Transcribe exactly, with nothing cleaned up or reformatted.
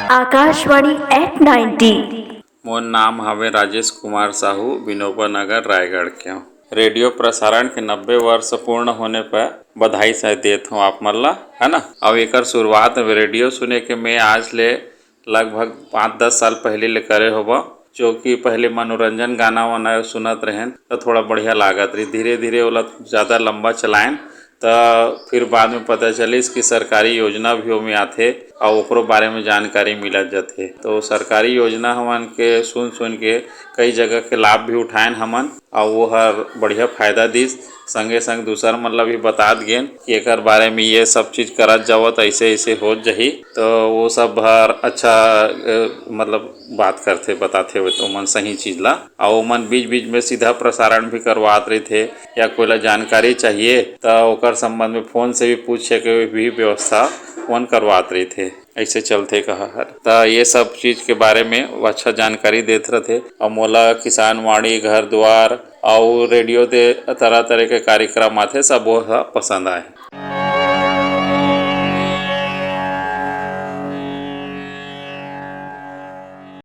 Akashvani eight ninety. मोर नाम हवे राजेश कुमार साहू, बिनोबा नगर, रायगढ़ के हूँ। रेडियो प्रसारण के नब्बे वर्ष पूर्ण होने पर बधाई से देत हूँ आप मन ला, है ना। अब एकर शुरुआत रेडियो सुने के मैं आज ले लगभग पाँच दस साल पहले ले करे होबा, जो कि पहले मनोरंजन गाना वाना सुनत रहेन, तो थोड़ा बढ़िया लागत रही। धीरे धीरे ओला ज़्यादा लंबा चलाएन, त फिर बाद में पता चलिस कि सरकारी योजना भी ओमे आथे, अउ ओकरो बारे में जानकारी मिलत जथे। तो सरकारी योजना हमन के सुन सुन के कई जगह के लाभ भी उठाएन हमन, अउ वो हर बढ़िया फायदा दिस। संगे संग दूसर मन ला भी बतात गेन कि एकर बारे में ये सब चीज करत जावत, ऐसे ऐसे होत जही। तो वो सब हर अच्छा, अ, मतलब बात करथे, बताथे वो तो मन सही चीज ला। अउ ओमन बीच बीच में सीधा प्रसारण भी करवात रहिथे, या कोई ला जानकारी चाहिए त ओकर संबंध में फोन से भी पूछे के भी व्यवस्था ओमन करवात रहिथे। ऐसे चलथे कहा हर। त ये सब चीज के बारे में वो अच्छा जानकारी देत रथे। अउ मोला किसान वाणी, घर द्वार अउ रेडियो दे तरह तरह के कार्यक्रम आथे, सब वो ह पसंद आए।